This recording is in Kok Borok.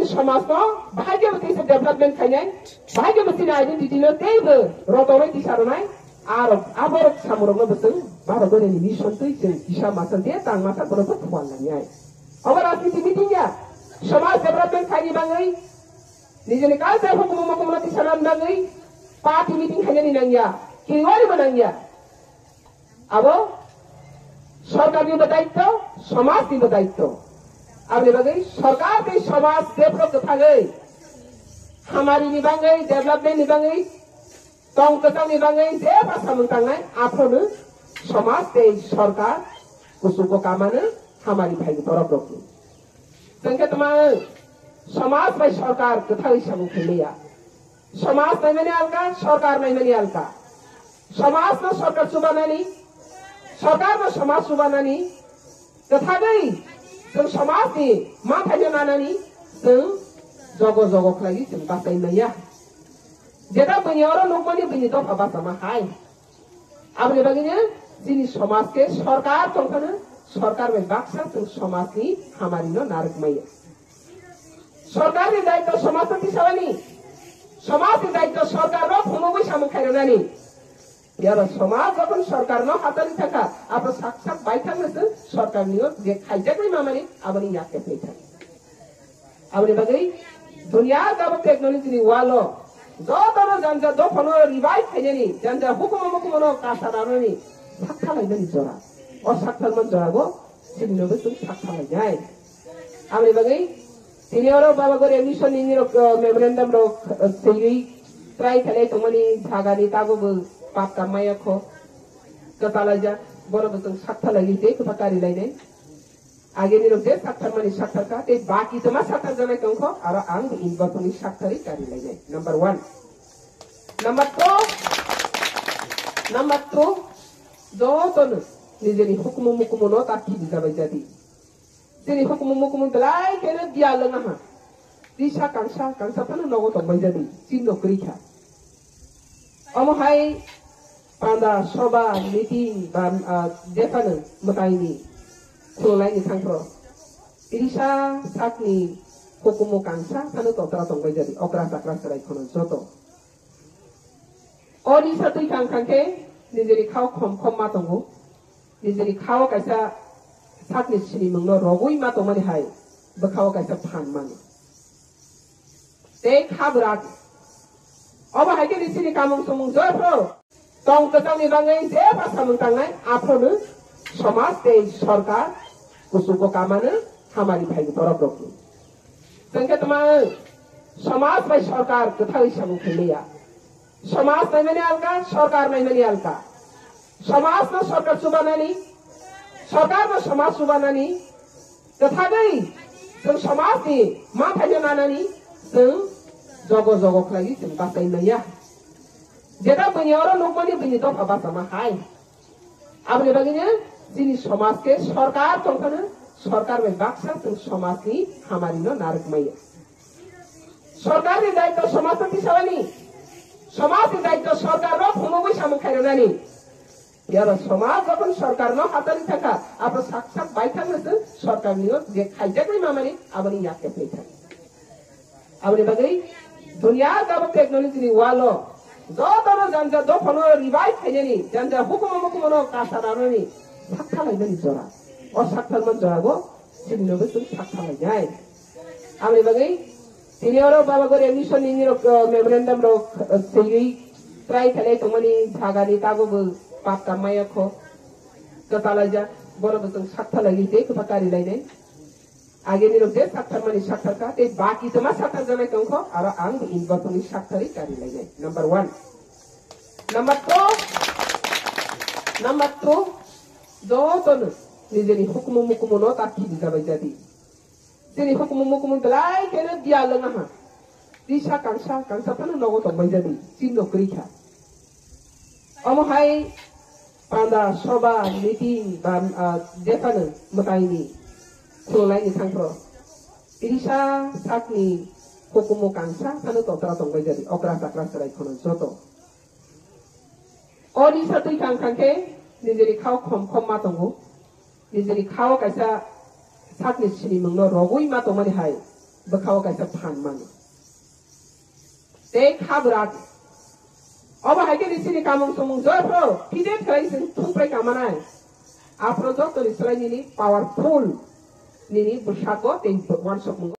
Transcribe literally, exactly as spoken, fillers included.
Somajno bahai khe bo tisa development khainai, bahai khe bo chini identity no teibo rotorwi tisa rwnai, arok aborok samurokno bo chwng Bharat Gori ni mission twi chwng kisa masa je tang masa bono bo thuan langnai. Obo rajniti meeting ya, somaj development khaini bagwi, nijini culture hukumu mukumu no tisa rwna bagwi party meeting khainani nangya, kiwani bo nangya. Abo sorkarni bo daitto, somajni bo daitto. Aboni bagwi sorkar tei somaj jephru kwthagwi hamarini bagwi, development ni bagwi, tong kwchangni bagwi jeba samung tangnai, aphuru somaj tei sorkar kuchugo kamano hamari phaigo borok rokni. Chwng khe tama somaj bai sorkar kwthagwi samung khaimaya. Somaj naimani alka, sorkar naimani alka. Somajno sorkar chubanani, sorkarno somaj chubanani, kwthagwi chwng somajni manthaino nanani chwng jogo jogo khlaiwi chwng bachai manya. Jeta buini oro nukmani buini dopha bachama hai. Aboni bagwino chini somaj khe sorkar tongphano, sorkar bai baksa chwng somajni hamarino narwk maya. Sorkarni daitto somajno tisalani, somajni daitto sorkarno phunugwi samung khairwnani. Yaro somaj jokhon sorkarno hatari thangkha, abo sak sak baithangno chwng sorkarni je khaijaknai mamani aboni yakhe phai thang. Aboni bagwi dunia tabuk technology ni walo jotono janja dophano revive khainani, janja hukumo mukumono kasa nanani sakthalainani jora. O saktharman jorabo chwngno bo chwng saktharlainai. Aboni bagwi tini oro Baba Gori mission ni nirok, uh, memorandum rok, uh, swiwi try khalai tongmani jagani tago bo patta maya kho. Kwtalaijak, bono bo chwng saktharlaiwi tei kwpha karilainai. Ageni rok je sakthar mani sakthar kha, tei baki toma sakthar janai tongkho, aro ang bo involve wngwi saktharwi kari lainai. Number one. Number two, number two, jotono nijeni hukumu mukumu no ta khibi jabai jadi. Chini hukumu mukumu belai kheno dia lwng aha. Tisa kangsa, kangsa phano nogo tongbai jadi, chini no kwrwi kha. Omo hai panda, soba, meeting ba, ah, jephano mwtaini khulumlaini thangphro. Tisa sakni hukumu kangsa phano totra tongbai jadi, okra chakra chwrai kheno joto. O nisa twi thang thang khe nijeni khao khom khom ma tongo. Nijeni khao kaisa sakni sinimungno rogwi ma tongmani hai bwkhao kaisa phan mano. Tei kha bwrak. Obo hai khe nijeni kamung sumung jophro. Tong kwchangni bagwi jeba samung tangnai aphrono somaj tei sorkar kuchugo kamano hamari phaigo borok rokni. Chwng khe tama somaj bai sorkar kwthagwi samung khaimaya. Somaj naimani alka, sorkar naimani alka. Somajno sorkar chubanani, sorkarno somaj chubanani, kwthagwi chwng somajni manthaino nanani chwng jogo jogo khlaiwi chwng bachai manya. Jeta buini oro nukmani buini dopha bachama hai. Aboni bagwino chini somaj khe sorkar tongphano, sorkar bai baksa chwng somajni hamarino narwk maya. Sorkarni daitto somajno tisalani, somajni daitto sorkarno phunugwi samung khairwnani. Yaro somaj jokhon sorkarno hatari thangkha, abo sak sak baithangno chwng sorkarni je khaijaknai mamani aboni yakhe phai thang. Aboni bagwi dunia tabuk technology ni walo jotono janja dophano revive khainani, janja hukumo mukumono kasa nanani sakthalainani jora. O saktharman jorabo chwngno bo chwng saktharlainai. Aboni bagwi tini oro Baba Gori mission ni nirok, uh, memorandum rok, uh, swiwi try khalai tongmani jagani tago bo patta maya kho. Kwtalaijak, bono bo chwng saktharlaiwi tei kwpha karilainai. Ageni rok je sakthar mani sakthar kha, tei baki toma sakthar janai tongkho, aro ang bo involve wngwi saktharwi kari lainai. Number one. Number two, number two, jotono nijeni hukumu mukumu no ta khibi jabai jadi. Chini hukumu mukumu belai kheno dia lwng aha. Tisa kangsa, kangsa phano nogo tongbai jadi, chini no kwrwi kha. Omo hai panda, soba, meeting ba, ah, jephano mwtaini khulumlaini thangphro. Tisa sakni hukumu kangsa phano totra tongbai jadi, okra chakra chwrai kheno joto. O nisa twi thang thang khe nijeni khao khom khom ma tongo. Nijeni khao kaisa sakni sinimungno rogwi ma tongmani hai bwkhao kaisa phan mano. Tei kha bwrak. Obo hai khe ni chini kamung sumung jophro phide khlai chwng thuprai kamanai. Aphro joto ni slai nini powerful nini bwsako tei uansukmung.